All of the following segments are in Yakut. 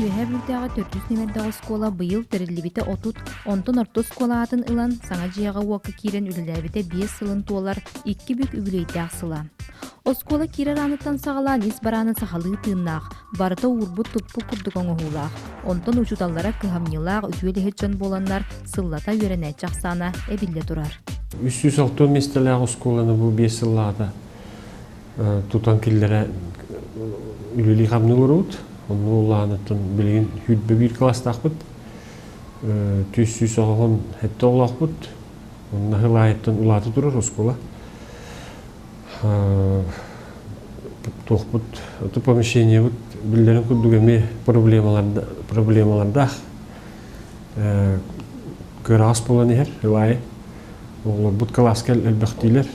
Үөһээ Бүлүүтээҕи төрдүс нүмэрдээх оскуола быйыл тэриллибитэ 30, онтон орто оскуола аатын ылан, саҥа дьиэҕэ-уокка киирэн үлэлээбитэ 5 сылын туолар икки бүк үбүлүөйдээх сыла. Оскуола киирэр ааныттан саҕалаан ис барааны сахалыы тыыннаах, барыта уурбут-туппут курдук оҥоһуулаах, онтон учууталлара кыһамньылаах үтүө үлэһит дьон буоланнар сыллата үөрэнээччи ахсаана эбиллэ турар. 360 миэстэлээх оскуоланы бу 5 сыллааҕыта тутан киллэрэ үлэлии-хамныы олоробут. Онно улаанаттан билигин 21 кылаастаахпыт. 497 оҕолоохпут. Онно сыл аайыттан улаата турар оскуола. Туохпут, помещениебыт биллэрин курдук эмиэ проблемалардаах. Кыараҕас буолан иһэр сыл аайы. Оҕолорбут кылааска элбэхтиилэр.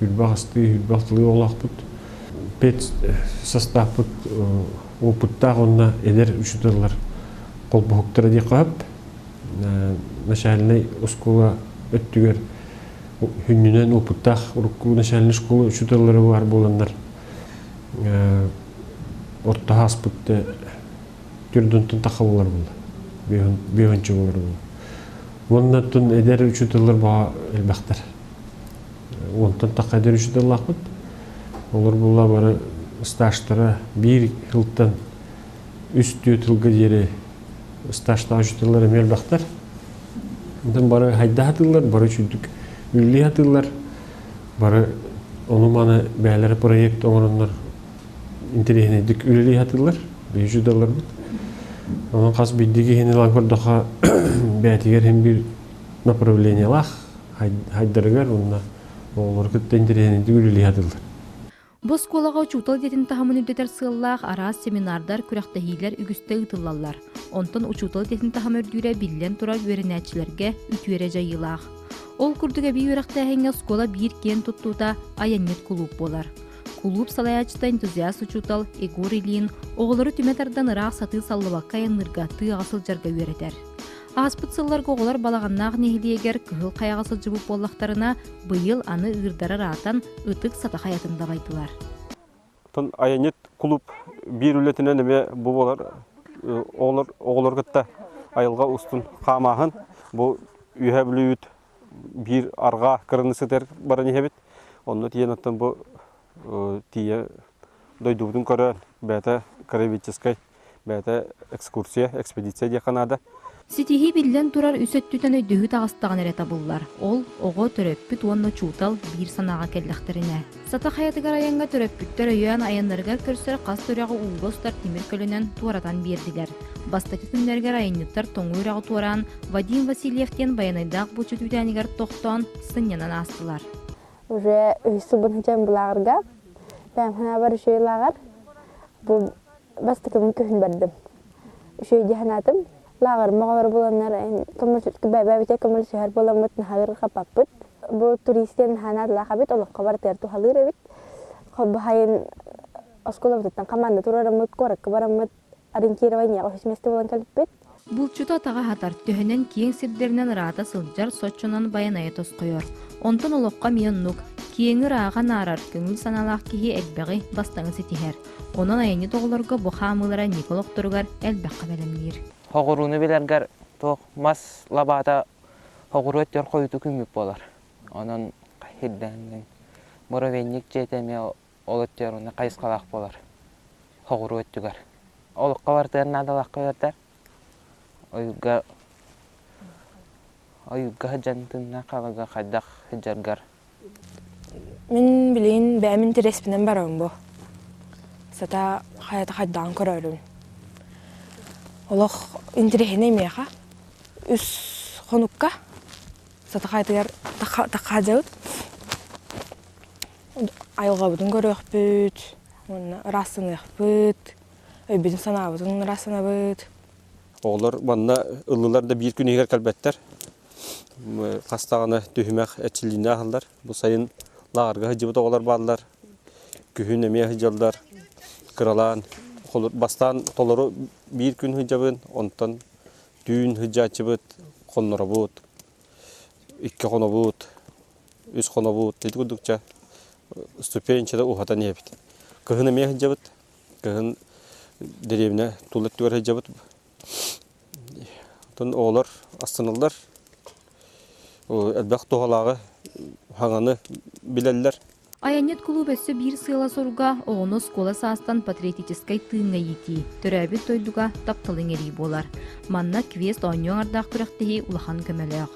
Үрбэх астыы, үрбэх тылыы оҕолоохпут. Пед састааппыт опыттаах уонна эдэр учууталлар холбоһуктара диэххэ сөп. Начальнай оскуола өттүгэр хүннүнэн опыттаах урукку начальнай школа учууталлара баар буоланнар орто ааспыт түрдүнтэн тахаллар буолла. Биэһүнчү болар буолла. Уонна оттон эдэр учууталлар баҕа элбэхтэр. Онтон тахха эдэр учууталлаахпыт. Олор буолла бары стажтара биир сылтан үс-түөрт сылга диэри стажтаах учууталлар эмиэ элбэхтэр. Онтон бары хайда сатыыллар, бары үчүгдүк үлэлии сатыыллар. Бары ону-маны бэйэлэрэ проект оҥороннор интэриэһинэйдик үлэлии сатыыллар, биһиги учууталларбыт. Онон хас биирдии киһини ылан көрдөххө, бэйэтигэр иһин биир направлениелаах хайдарыгар уонна оҕолору кытта интэриэһинэйдик үлэлии сатыыллар. Бу оскуолаҕа учуутал идэтин таһымын үрдэтэр сыаллаах араас семинардар, күрэхтэһиилэр үгүстэ ыытыллаллар. Онтон учуутал идэтин таһыма үрдүүрэ биллэн турар үөрэнээччилэргэ үтүөрэ дьайыылаах. Ол курдук эбии үөрэхтээһиҥҥэ оскуола биир киэн туттуута айанньыт кулууп буолар. Кулууп салайааччыта энтузиаст учуутал Егор Ильин оҕолору түмэ тардан ыраах сатыы саллыбакка айанныырга тыаҕа сылдьарга үөрэтэр. Ааспыт сылларга оҕолор Балаҕаннаах нэһилиэгэр Кыһыл Хайаҕа сылдьыбыт буоллахтарына, быйыл аны ыырдара ыраатан, Ытык Сата хайатын дабайдылар. Оттон айанньыт кулууп биир үлэтинэн эмиэ бу буолар оҕолор оҕолору кытта айылҕа устун хаамааһын бу Үөһээ Бүлүүбүт биир арҕаа кыраныыссатыгар баран иһэбит. Онно тиийэн оттон бу тиийэ дойдубутун көрөн бэйэтэ краеведческай бэйэтэ экскурсия, экспедиция диэххэ наада. Ситиһии биллэн турар үс өттүтэн өйдөһүү таҕыстаҕына эрэ табыллар. Ол оҕо, төрөппүт уонна учуутал биир санааҕа кэллэхтэринэ. Сата хайатыгар айаҥҥа төрөппүттэр өйөөн айаннарыгар көрсөр хас да үрэҕи ууга устар тимир көлөнөн туоратан биэрдилэр. Бастакы күннэригэр айанньыттар тоҥуу үрэҕи туораан Вадим Васильев диэн байанайдаах булчут үүтээнигэр тохтоон сынньанан аастылар. Уже үһүс сылбын сылдьан бу лааҕырга. Бэйэм санаабар үчүгэй лааҕыр. Бу бастакыбын күһүн бардым. Үчүгэй дии санаатым. Лааҕырым оҕолоро буоланнар бэйэбитэ көмөлөсүһэр буоламмыт наһаа ыарырҕаппаппыт. Бу турист диэн наһаа наадалаах эбит, олоххо барытыгар туһалыыр эбит. Баһайын оскуолабытыттан команда туруораммыт, куоракка бараммыт ориентированиеҕа үһүс миэстэ буолан кэлбиппит. Булчуту атаҕа хатар, төһөнөн киэҥ сирдэринэн ыраата сылдьар, соччонон байанайа тосхойор. Онтон олоххо эмиэ оннук, киэҥи ырааҕа анаарар, көҥүл санаалаах киһи элбэҕи, бастыҥы ситиһэр. Онон айанньыт оҕолорго бу хаамыылара инники олохторугар элбэххэ бэлэмниир. Хоҕурууну билэргэр туох мас лабаата хоҕуруу өттүгэр хойутуу күммүт буолар. Онон ирдэһиннин муравейник дьиэтэ эмиэ ол өттүгэр уонна хайысхалаах буолар хоҕуруу өттүгэр. Олоххо барытыгар наадалаахха үөрдэр. Ойуурга ойуурга сылдьан тыыннаах хааларга хайдах сылдьаргар Мин билигин бэйэм интэриэспинэн барабын бу. Сата хайата хайдаҕын көрөрүм. Олох интэриэһинэй миэхэ. Үс хонукка сата хайатыгар таххаадьабыт. Айылҕабытын көрүөхпүт уонна ыраастаныахпыт, өйбүтүн-санаабытын ыраастанабыт. Оҕолор манна ыллылар да биир күн иһигэр кэлбэттэр. Хас даҕаны түһүмэх эрчиллиини ааһаллар. Бу сайын лааҕырга сылдьыбыт оҕолор бааллар. Күһүн эмиэ сылдьаллар. Кыралаан бастаан толору биир күн сылдьабын, онтон түүн сылдьааччыбыт, хонноробут, икки хонобут, үс хонобут ити курдукча ступенчада уһатан иһэбит. Кыһын эмиэ сылдьабыт. Кыһын Дэриэбинэ тула өттүгэр сылдьабыт. Оттон оҕолор астыналлар. Элбэх туһалааҕы хаҥаны билэллэр. Айанньыт кулууп өссө биир сыала-соруга оҕону оскуола саастан патриотическай тыыҥҥа иитии, төрөөбүт дойдуга тапталы иҥэрии буолар. Манна квест оонньуу аҥардаах күрэхтэһии улахан көмөлөөх.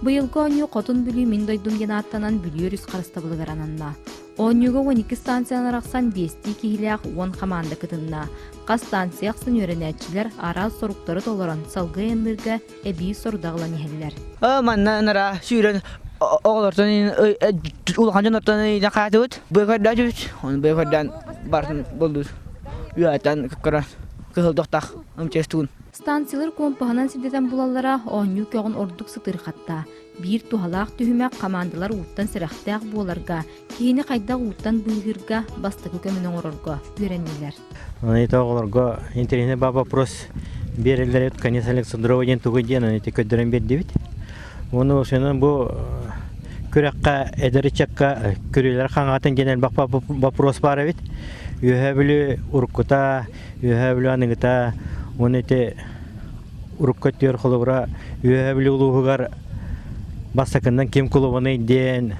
Быйылгы оонньуу Хотун Бүлүү мин дойдум диэн ааттанан Бүлүү өрүс харыстабылыгар ананна. Оонньууга 12 станциянан арахсан биэстии киһилээх 10 хамаанда кытынна. Хас станция ахсын үөрэнээччилэр араас соруктары толорон салгыы айанныырга эбии сорудах ылан иһэллэр. Манна ынара сүүрэн оҕолортон улахан дьоннортон ыйдан хаатыбыт. Быакардаатыбыт. Оны быакардаан бартын болдубут. Үөтэн кыккыран кыһыл тохтах МЧС-туун. Станциялар компаһынан сирдэтэн булаллара оонньуу көҕүн ордук сытыырхатта. Биир туһалаах түһүмэх хамаандалар ууттан сэрэхтээх буоларга, киһини хайдах ууттан быыһыырга бастакы көмөнү оҥорорго үөрэннилэр. Аны оҕолорго интэриэһинэй баа вопрос биэрэллэр конец Александрова диэн тугуй диэн аны көрдөрөн биэрдибит. Уонна осенан бу күрэххэ эдэр ыччакка көрүүлэр хаҥаатын диэн элбэх вопрос баар эбит. Үөһээ Бүлүү уруккута, Үөһээ Бүлүү аныгыта уонна ити урукку өттүгэр холобура Үөһээ Бүлүү улууһугар бастакыннан ким кулубаный диэн,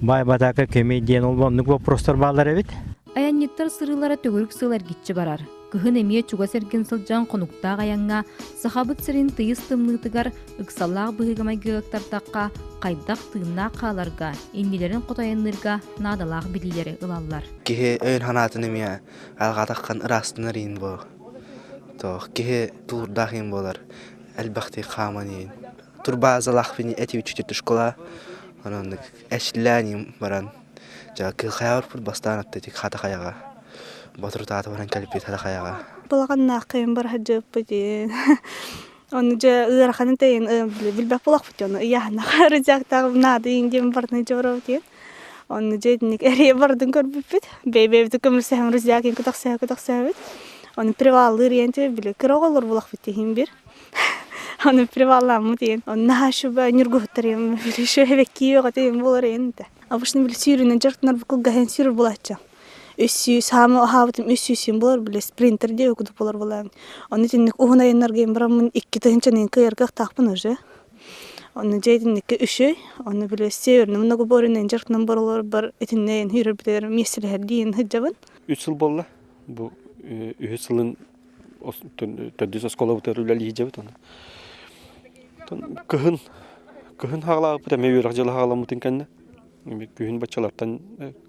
баай батака кимий диэн ол оннук вопростар бааллар эбит. Айанньыттар сырыылара төгүрүк сыл эргиччи барар. Кыһын эмиэ чугас эргин сылдьан хонуктаах айаҥҥа Сахабыт сирин тыйыс тымныытыгар ыксаллаах быһыыга-майгыга ыктардахха хайдах тыыннаах хааларга, иннилэрин хото айанныырга наадалаах билиилэри ылаллар. Киһи өйүн санаатын эмиэ алҕатаххын ыраастанар иин буо. Тоох киһи тулуурдаах иин буолар, элбэхтик хааман иин. Турбаазалаахпын этибит школа, онон эчиллээн баран Дьэ, кыахайаабыппыт бастаан аттытик хата хайаҕа. Ботурутаата баран кэлбит хата хайаҕа. Балаҕаннаах кыйын бар сылдьыбыппыт диэн. Ону дьэ ыараханын тэйин билбэт буолахпыт ону ыйааһыннаах рюкзактаах наада диэн барытын дьоро диэн. Ону дьэ итинник эрийэ бардын көрбүппүт. Бэйбэйбит көмүлсэһэн рюкзак көтөхсөһө көтөхсөһөбүт. Ону приваллыыр диэн били кыра оҕолор булахпыт диһин бир. Ону привалламмыт диэн. Онно наһаа шуба ньургуһуттар били шөһөбеккии өҕөтөйүн буолар эн Обычно били сүүрүнэн дьарыктанар кылгаһын сүүрэр булааччы. 300 хаама аһаабытым 300 син болар били спринтер диye кудук болар булаан. Оны итинник уһун айаннарга бараммын икки тыһынчанын кыйарга тахпын уже. Оны же итинникке үшүй, оны били северный много боринен дьарыктанан баралар бар итиннен хүрөр битер меселер диин хыджабын. Үс сыл болла. Бу үһүс сылын төрдүс оскуолабытыгар үлэлиһдьэбит оны. Кыһын кыһын хаалаабыт эмиэ үөрэх дьыла хаалламмытын кэннэ күһүн баччалартан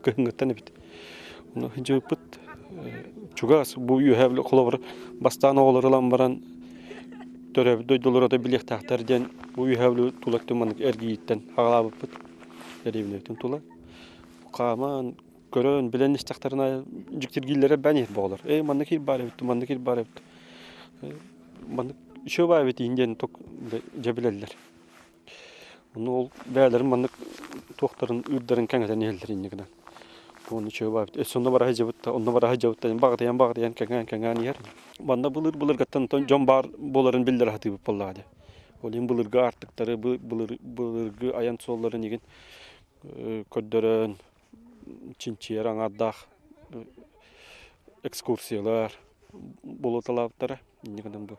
кыһыҥҥыттан эбит. Ону сылдьыбыппыт чугас бу үөһэ холобур бастаан оҕолор ылан баран төрөөбүт дойдулара да билиэхтээхтэр диэн бу үөһэ тулаттан маннык эргийииттэн хаалаабыппыт дэриэбинэбитин тула хааман көрөн билэн истэхтэрин дьиктиргииллэрэ бээн иһит буолар. Эй маннык ир баар эбит, маннык ир баар эбит. Маннык еще баар эбит диэн ток дьэ билэллэр. Ону ол бээлэрин маннык туохтарын ыырдарын кэҥэтэн иһэллэр инньэ гынан. Оны чөбө баар эбит. Өссө онно бара сылдьыбыт онно бара сылдьыбыт баҕатыйан баҕатыйан кэҥээн кэҥээн иһэр. Манна былыр былыргаттан дьон баар буоларын биллэрэ сатыыбыт буоллаҕа дии. Ол иһин былыргы аартыктары, былыргы айан суолларын игин көрдөрөн чинчийэр аҥаардаах экскурсиялар буолуталаабыттара. Инньэ гынан бу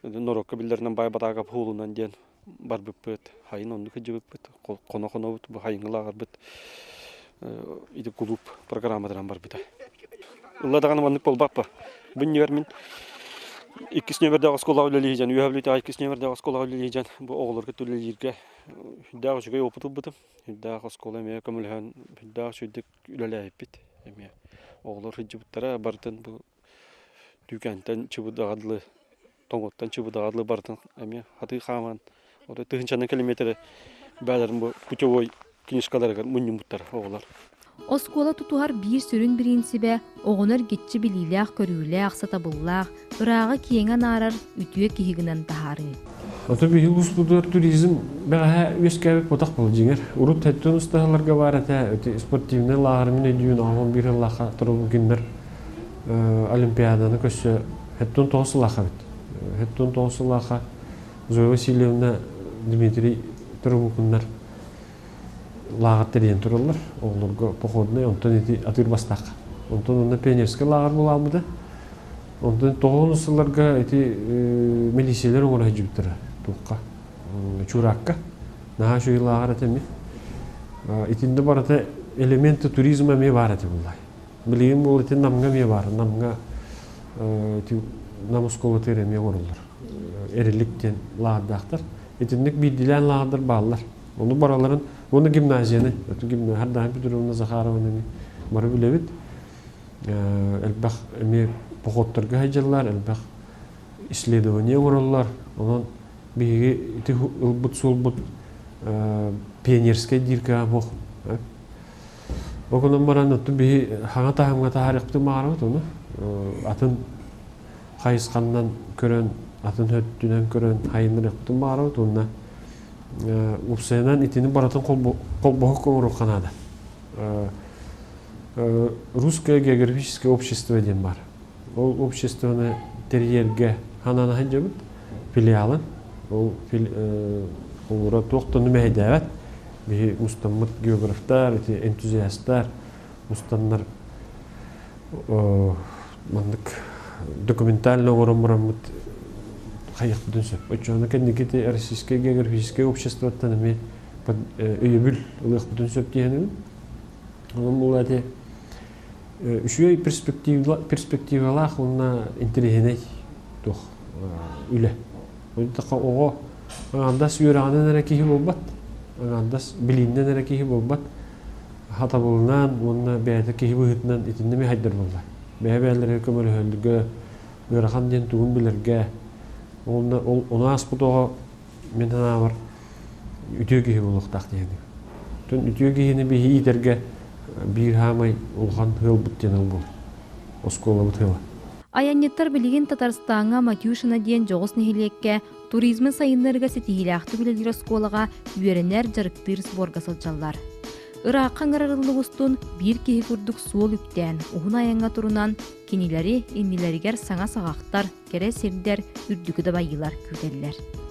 норуокка биллэринэн баай батаакап уһуулунан диэн барбыппыт. Хайын оннук сылдьыбыппыт. Хоно-хонобут бу хайыҥҥы лааҕырбыт ити кулууп программатынан барбыта. Ылла даҕаны маннык буолбаппа. Бу иннигэр мин иккис нүөмэрдээх оскуолаҕа үлэлии сылдьан, Үөһээ Бүлүүтээҕи иккис нүөмэрдээх оскуолаҕа үлэлии сылдьан бу оҕолорго үлэлииргэ сүрдээх үчүгэй опыт ылбытым. Сүрдээх оскуола эмиэ көмөлөһөн, сүрдээх үчүгэйдик үлэлээбиппит эмиэ. Оҕолор сылдьыбыттара барытын бу Түүкээнтэн Чыбыдаҕа дылы, Тоҥуттан Чыбыдаҕа дылы барытын эмиэ хатыы хааман, ото тыһыынчанан километры бээлэрин бу путевой книжкаларыгар мунньуммуттар оҕолор. Оскуола тутуһар биир сүрүн бириинсибэ оҕону эргиччи билиилээх-көрүүлээх, сатабыллаах, ырааҕы киэҥэ анаарар үтүө киһи гынан таһаарыы. Ото биһиги улууспутугар туризм бэҕэһээ үөскээбит ботах буол дьиҥэр. Урут хэттэн устаһаларга баар этэ, ити спортивнай лааҕыр мин өйдүүн оҕом биир сыллаахха турубут Олимпиаданы көрсө хэттэн тоҕус сыллаахха эбит. Хэттэн тоҕус сыллаахха Зоя Васильевна Дмитрий Турубукуннар лааҕыр тэрийэн тураллар. Оҕолорго походнай, онтон ити атыыр бастаахха. Онтон онно пионерскай лааҕыр буолаабыта. Онтон тоҕуһун сылларга ити милициялар оҥоро сылдьыбыттара туохха Чураакка. Наһаа үчүгэй лааҕыр этэ эмиэ. Итиннэ барыта элементы туризма эмиэ баар этэ буоллай. Билигин буол ити Намҥа эмиэ баар. Намҥа ити Нам оскуолатыгар эмиэ оҥороллор. Эрилик диэн лааҕырдаахтар. Итинник биирдиилээн лааҕырдар бааллар. Ону бараларын уонна гимназияны, Хардаһын Петровна Захарованы эмиэ бары билэбит. Элбэх эмиэ походторга сылдьаллар, элбэх исследование оҥороллор. Онон биһиги ити ылбыт суолбут пионерскай диир кыаҕа Ол гынан баран оттон биһи хаҥа таһымҥа таһаарыахпытын баҕарабыт ону атын хайысханнан көрөн, атын өттүнэн көрөн хайыннарыахпытын баҕарабыт уонна уопсайынан итини барытын холбоһук оҥоруохха наада. Русское географическое общество диэн баар. Ол обществоны тэрийэргэ ханаан сылдьабыт филиалын. Ол холура туох да мэһэйдээбэт. Биһи мустаммыт географтар, ити энтузиастар мустаннар маннык документально оҥорон бараммыт хайыахпытын сөп. Оччоҕуна кэнники ити Российское географическое обществоттан эмиэ өйөбүл ылыахпытын сөп диэһэнэбин. Онон буолла ити үчүгэй перспективалаах уонна интэриэһинэй туох үлэ. Ол оҕо аҥаардас үөрэҕинэн эрэ киһи буолбат, аҥаардас билииннэн эрэ киһи буолбат, хатабылынан уонна бэйэтэ киһи быһыытынан итиннэ эмиэ хайдар буолла. Бэйэ-бэйэлэригэр көмөлөһөллөргө, ыарахан диэн тугун билэргэ, уонна ол ону ааспыт оҕо мин санаабар үтүө киһи буолуохтаах диэни. Оттон үтүө киһини биһи иитэргэ биир хаамай улахан ыалбыт диэн ол буолар. Оскуолабыт ыала. Айанньыттар билигин Татарстаҥҥа Матюшино диэн дьоҕус нэһилиэккэ туризмы сайыннарыыга ситиһиилээхтик үлэлиир оскуолаҕа үөрэнэр, дьарыктыыр сборга сылдьаллар. Ыраахха ыҥырарыллык устун биир киһи курдук суол үктээн, уһун айаҥҥа турунан кинилэри иннилэригэр саҥа саҕахтар, кэрэ сирдэр, үрдүкү дабайыылар күүтэллэр.